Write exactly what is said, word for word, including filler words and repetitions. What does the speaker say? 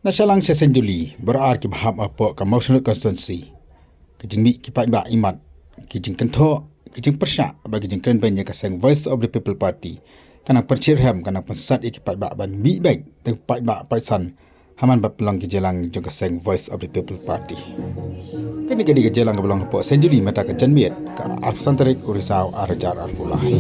Na Shallang sha Saint Julie, baroh ar ki bahap hapoh ka Mawshynrut constituency, ki jingmih ki paidbah imat, ki jingkynthoh, ki jingpyrshah bad ki jingkren beiñ ïa ka seng Voice of the People Party ka nang pynshit rhem, ka nang pynsat ïa ki paidbah ban mih beit da ki paidbah paidsan ha man ba pynlong ki jingïalang jong ka seng Voice of the People Party. Kane ka dei ka jingïalang kaba long hapoh Saint Julie mynta ka janmiet, ka arphew san tarik u Risaw ar hajar arphew lai.